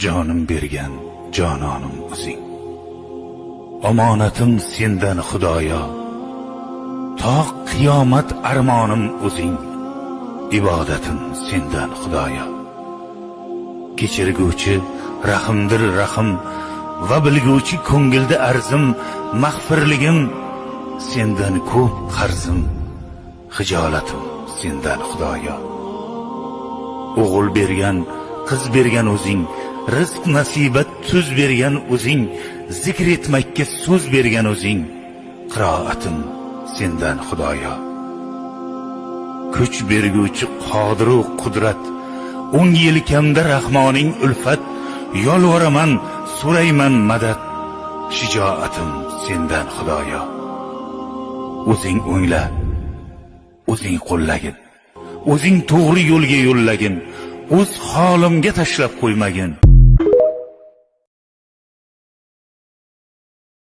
Jonim bergan jononim o'zing. Omonatim sendan, Xudoyo. To qiyomat armonim o'zing. Ibodatim sendan, Xudoyo. Kechirguvchi rahimdir rahim va bilguvchi ko'ngilda arzim, mag'firligim sendan ko'p qarzim, xijolatim sendan, Xudoyo. O'g'il bergan, qiz bergan o'zing, rizq nasibat tuz bergan o'zing, zikr etmakka so'z bergan o'zing, qiroatim sendan, Xudoyo. Kuch berguvchi qodiru qudrat, o'ng yelkamda Rahmoning ulfat, yolvoraman, so'rayman madad, shijoatim sendan, Xudoyo. O'zing o'ngla, o'zing qo'llagin, o'zing to'g'ri yo'lga yo'llagin, o'z holimga tashlab qo'ymagin.